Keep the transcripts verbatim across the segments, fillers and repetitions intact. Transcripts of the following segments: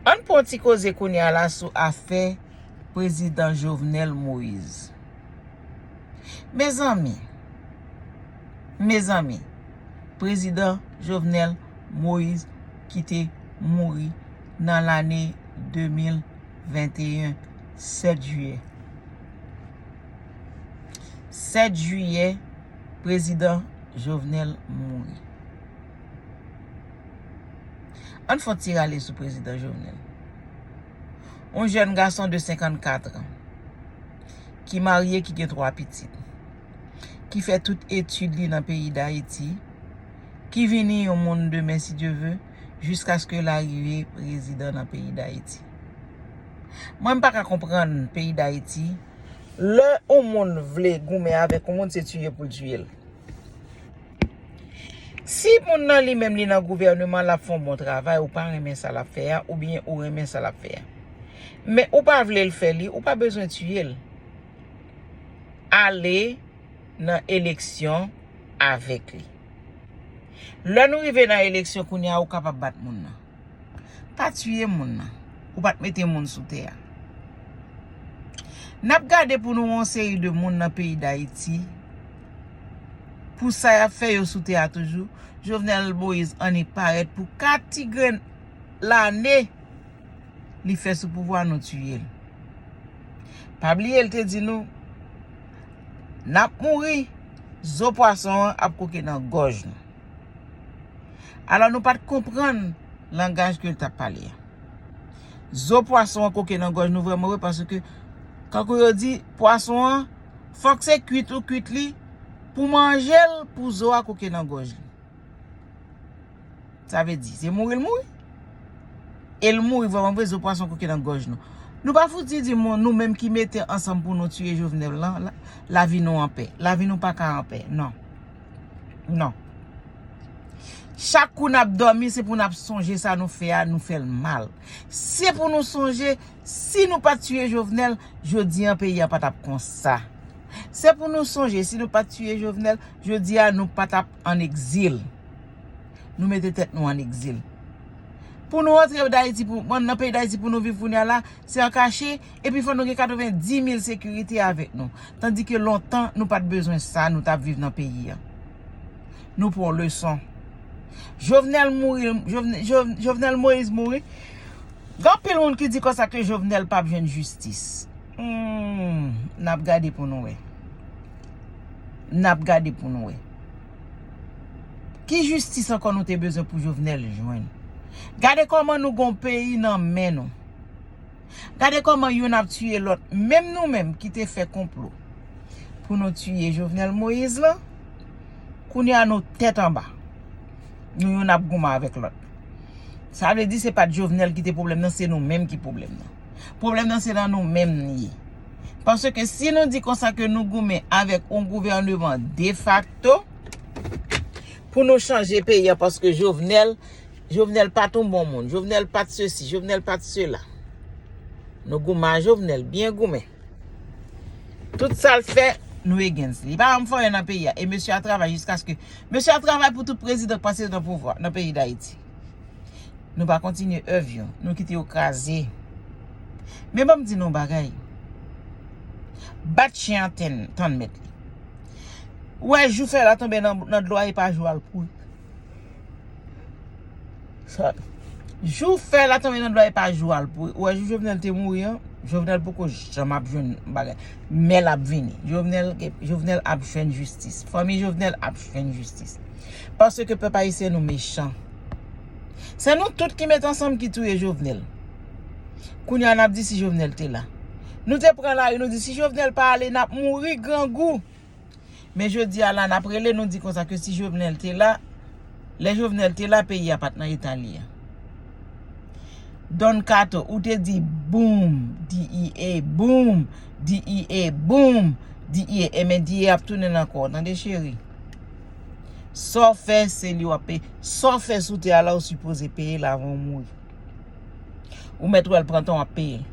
Ann pran yon ti koze kounye a la sou afè prezidan Jovenel Moïse. Mezanmi, mezanmi, prezidan Jovenel Moïse ki te mouri nan lane de mil venteyen, sèt jiyè. Sèt jiyè, prezidan Jovenel mouri. Ann fè yon ti rale sou prezidan Jovenel. Yon jèn gason de senkannkat an, ki marye, ki gen twa pitit, ki fè tout etid li nan peyi Dayiti, ki vini yon moun demen, si Dye ve, jiskaske l arive prezidan nan peyi Dayiti. Mwen, m pa ka konprann peyi Dayiti. Lè yon moun vle goumen avèk yon moun, se tiye pou l tiye l. Si moun nan li menm li nan gouvèneman, l ap fè yon bon travay, ou pa renmen sa l ap fè a, oubyen ou renmen sa l ap fè a. Men ou pa vle l fè li, ou pa bezwen tiye l. Ale nan eleksyon avèk li. Lè nou rive nan eleksyon kounye a, ou kapab bat moun nan. Pa tiye moun nan. Ou pa t mete moun sou tè a. N ap gade pou nou yon seri de moun nan peyi Dayiti, pou sa y ap fè yo sou tè a toujou. Jovenel Moïse annik parèt pou kat ti grenn lane li fè sou pouvwa, nou tiye l. Pa bliye, l te di nou, n ap mouri, zo pwason an ap koke nan gòj nou. Alò, nou pa t konprann langaj ke l t ap pale a. Zo pwason an koke nan gòj nou vrèman vre, paske, kankou yo di, pwason an, fòk se kwit ou kwit li, pou manje l, pou zo a koke nan gòj li. Sa vle di, se mouri l mouri. E l mouri vrèman vre, zo pwason koke nan gòj nou. Nou pa fouti di moun, nou menm ki mete ansanm pou nou tiye Jovenel lan, la, lavi nou anpè. Lavi nou pa ka anpè, non. Non. Chak kou n ap dòmi, se pou n ap sonje sa nou fè a, nou fè l mal. Se pou nou sonje, si nou pa t tiye Jovenel, jodi an peyi a pa t ap konsa. Se pou nou sonje, si nou pa t tiye Jovenel, jodi a nou pa t ap ann egzil. Nou mete tèt nou ann egzil. Pou nou rantre Dayiti, pou, nan peyi Dayiti pou nou viv kounye a la, se an kache, epi fò nou gen katrevenndis mil sekirite avèk nou. Tandike lontan, nou pa t bezwen sa, nou t ap viv nan peyi a. Nou pran leson. Jovenel mouri, Jovenel, Jovenel Moïse mouri. Gen anpil moun ki di konsa ke Jovenel p ap jwenn jistis. Hmm, n ap gade pou nou wè. N ap gade pou nou wè. Ki jistis ankò nou te bezwen pou Jovenel jwenn? Gade kòman nou gon peyi nan men nou. Gade kòman youn ap tiye lòt. Menm nou menm ki te fè konplo pou nou tiye Jovenel Moïse lan, kounye a nou tèt anba. Nou youn ap goumen avèk lòt. Sa vle di se pa t Jovenel ki te pwoblèm nan, se nou menm ki pwoblèm nan. Pwoblèm nan se nan nou menm li ye. Paske si nou di konsa ke nou goumen avèk yon gouvèneman defakto pou nou chanje peyi a, paske Jovenel, Jovenel pa t yon bon moun, Jovenel pa t sesi, Jovenel pa t sela. Nou goumen a Jovenel, byen goumen. Tout sa l fè, nou against li. Li pa janm fè anyen nan peyi a. E mesye a travay jiskaske, mesye a travay pou tout prezidan k pase nan pouvwa nan peyi Dayiti. Nou pa kontinye èv yo. Nou kite yo kraze. Men ban m di nou yon bagay. Bat chen an tann, tann mèt li. Ou wè jou fèy la tonbe nan, nan dlo a, e pa jou a l pouri. Sa. Jou fèy la tonbe nan dlo a, e pa jou a l pouri. Ou wè jou Jovenel te mouri an, Jovenel poko janm ap jwenn bagay. Men l ap vini. Jovenel, Jovenel ap jwenn jistis. Fanmi Jovenel ap jwenn jistis. Paske pèp ayisyen nou mechan. Se nou tout ki met ansanm ki touye Jovenel. Kounye a n ap di si Jovenel te la. Nou te pran lari, nou di si Jovenel pa ale, n ap mouri grangou. Men jodi a la, n ap rele, nou di konsa ke si Jovenel te la, lè Jovenel te la, peyi a pa t nan eta li a. Don Kato, ou te di boom, D E A, boom, D E A, boom, D E A, e men D E A ap tounen nan kò w, tande cheri. Sa w fè, se li w ap peye. Sa w fè sou tè a la, ou sipoze peye l avan w mouri. Ou mèt wè l pran tan w ap peye l.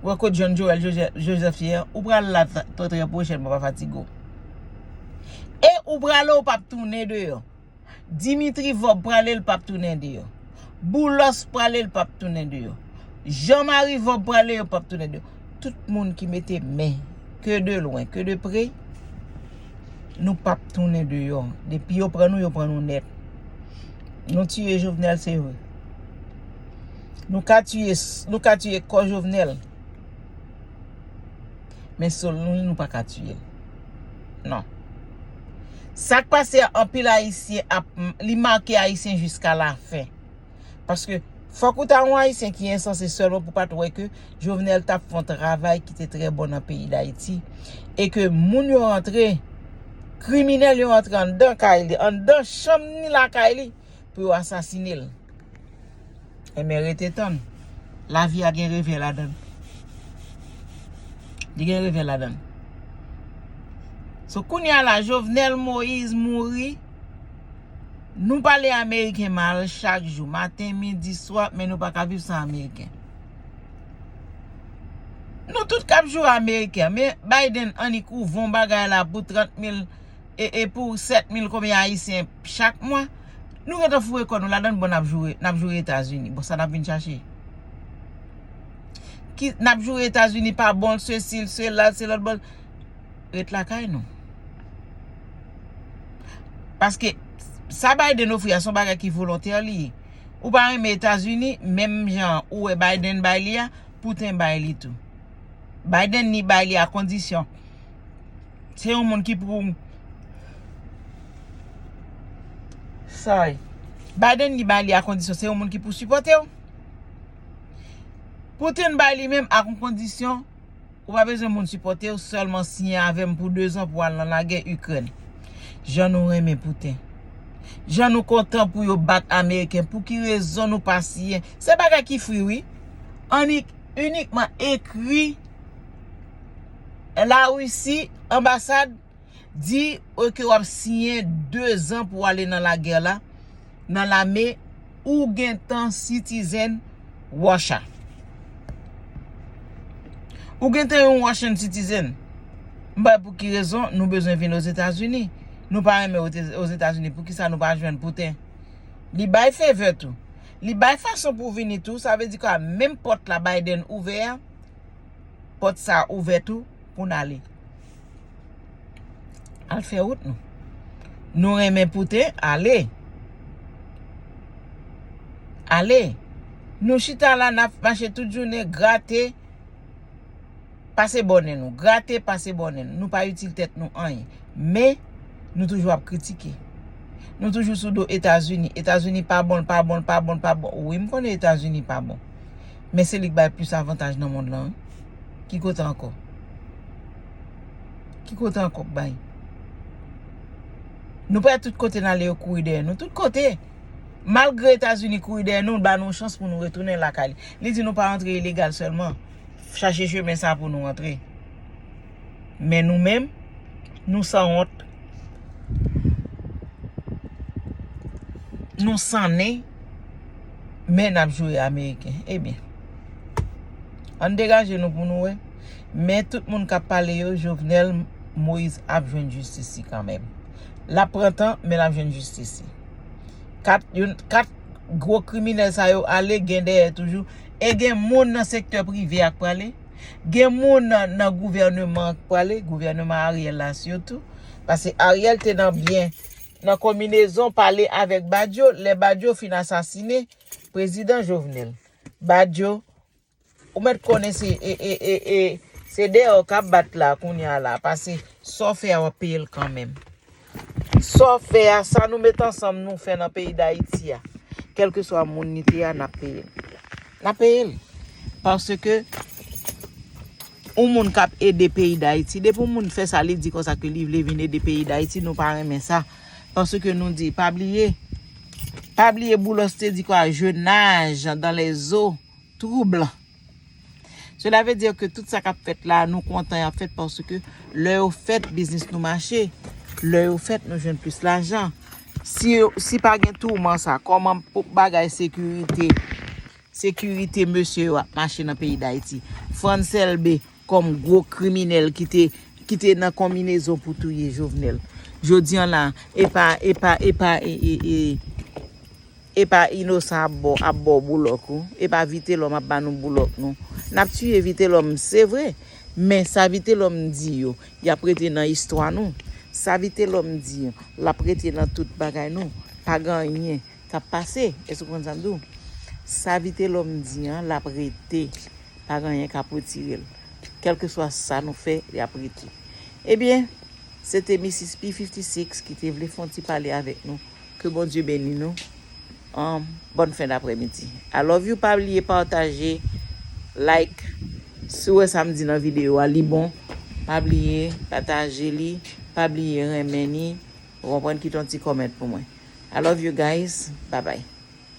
Ou wè kot John Joel Joseph, Joseph ye an, ou pral la trè, trè pwochènman, pa fatige w. E ou prale, ou p ap tounen deyò. Dimitri Vorbe prale, l p ap tounen deyò. Boulos prale, l p ap tounen deyò. Jean Marie Vorbe prale, yo p ap tounen deyò. Tout moun ki mete men, ke de lwen, ke de pre, nou p ap tounen deyò. Depi yo pran nou, yo pran nou nèt. Nou tiye Jovenel, se vre. Nou ka tiye, nou ka tiye kò Jovenel. Men sòl nou, nou pa ka tiye l. Non. Sa k pase a, anpil Ayisyen ap, li make Ayisyen jiska lafen. Paske fòk ou ta yon Ayisyen ki ensanse sèlman pou pa t wè ke Jovenel t ap fè yon travay ki te trè bon nan peyi Dayiti. E ke moun yo rantre, kriminèl yo rantre anndan kay li, anndan chanm ni lakay li, pou yo asasine l. Enben, rete tann. Lavi a gen revè ladan l. Li gen revè ladan l. So, kounye a la, Jovenel Moïse mouri. Nou pale ameriken mal chak jou, maten, midi, swa, men nou pa ka viv san ameriken. Nou tout k ap joure ameriken, men Biden annik ouvè yon bagay la pou trant mil e, e pou sèt mil konbyen Ayisyen chak mwa. Nou gentan foure kò nou ladan l, bon, n ap joure, n ap joure Etazini. Bon, sa n ap vin chache? Ki, n ap joure Etazini pa bon, sesi, sela, se lòt bò. Ret lakay nou. Paske sa Biden ofri a, se yon bagay ki volontè li ye. Ou pa renmen Etazini, menm jan ou wè Biden bay li a, Putin bay li tou. Biden ni bay li a kondisyon. Se yon moun ki pou, sorry. Biden ni bay li a kondisyon, se yon moun ki pou sipòte w. Putin bay li menm ak yon kondisyon, ou pa bezwen moun sipòte w, sèlman siyen avè m pou dezan pou al nan lagè Ikrèn. Jan nou renmen Putin. Jan nou kontan pou yo bat Ameriken. Pou ki rezon nou pa siyen? Se bagay ki fri, wi. Annik, inikman ekri Larisi, anbasad, di, oke, w ap siyen dezan pou w ale nan lagè la, nan lame, ou gentan citizen Russia. Ou gentan yon Russian citizen. M pa wè pou ki rezon nou bezwen vin Ozetazini. Nou pa renmen Ote-, Ozetazini. Poukisa nou pa jwenn Putin? Li bay favè tou. Li bay fason pou vini tou. Sa vle di kwa, menm pòt la Biden ouvè a, pòt sa ouvè tou pou n ale. Al fè wout nou. Nou renmen Putin, ale. Ale. Nou chita la, n ap mache tout jounen, grate, pase bò nen nou. Grate, pase bò nen nou. Nou pa itil tèt nou anyen. Men, nou toujou ap kritike. Nou toujou sou do Etazini. Etazini pa bon, l pa bon, l pa bon, l pa bon. Wi, m konnen Etazini pa bon. Men se li k bay plis avantaj nan mond lan, wi. Ki kote ankò? Ki kote ankò k bay? Nou prè tout kote n ale, yo kouri dèyè nou. Tout kote. Malgre Etazini kouri dèyè nou, l ba nou chans pou nou retounen lakay li. Li di nou pa rantre ilegal sèlman. Chache chemen sa pou nou rantre. Men nou menm, nou sanwont. Nou sannen, men n ap joure Ameriken. Ebyen, ann degaje nou pou nou wè. Men tout moun k ap pale yo, Jovenel Moïse ap jwenn jistis li kanmenm. L ap pran tan, men l ap jwenn jistis li. Kat, youn, kat gwo kriminèl sa yo ale, gen dèyè toujou. E gen moun nan sektè prive a k prale. Gen moun nan, nan gouvèneman an k prale, gouvèneman Ariel la sitou. Paske Ariel te nan byen, nan konbinezon pale avèk Badio, lè Badio fin asasine prezidan Jovenel. Badio, ou mèt konnen se, e, e, e, e, se deyò k ap bat la kounye a la, paske sa w fè a w ap peye l kanmenm. Sa w fè a, sa nou met ansanm nou fè nan peyi Dayiti a, kèlkeswa moun li te a, n ap peye l. N ap peye l. Paske yon moun k ap ede peyi Dayiti, depi yon moun fè sa, li di konsa ke li vle vin ede peyi Dayiti, nou pa renmen sa. Paske nou di, pa bliye, pa bliye Boulos te di kwa, je nage dans les eaux troubles. Cela veut dire que tout sa k ap fèt la, nou kontan y ap fèt paske lè yo fèt, biznis nou mache. Lè yo fèt, nou jwenn plis lajan. Si, si pa gen touman sa, kòman pou bagay sekirite, sekirite mesye yo ap mache nan peyi Dayiti? Frantz Elbé kòm gwo kriminèl ki te, ki te nan konbinezon pou touye Jovenel. Jodi an la, e pa, e pa, e pa, e, e, e, E pa Inosan ap ba w, ap ba w boulòk ou. E pa Vitelòm ap ba nou boulòk nou. N ap tiye Vitelòm, se vre. Men sa Vitelòm di yo, y ap rete nan istwa nou. Sa Vitelòm di yo, l ap rete nan tout bagay nou. Pa gen anyen k ap pase. Èske w konn sa m di w? Sa Vitelòm di an, l ap rete. Pa gen anyen k ap retire l. Kèlkeswa sa nou fè, li ap rete. Ebyen, se te Misis P fifty six ki te vle fè yon ti pale avèk nou. Ke Bondye beni nou. Um, bòn fen daprèmidi. I love you. Pa bliye pataje, like. Si w wè sa m di nan videyo a, li bon, pa bliye pataje li. Pa bliye renmen ni. Ou konprann, kite yon ti kòmèt pou mwen. I love you guys. Bye bye.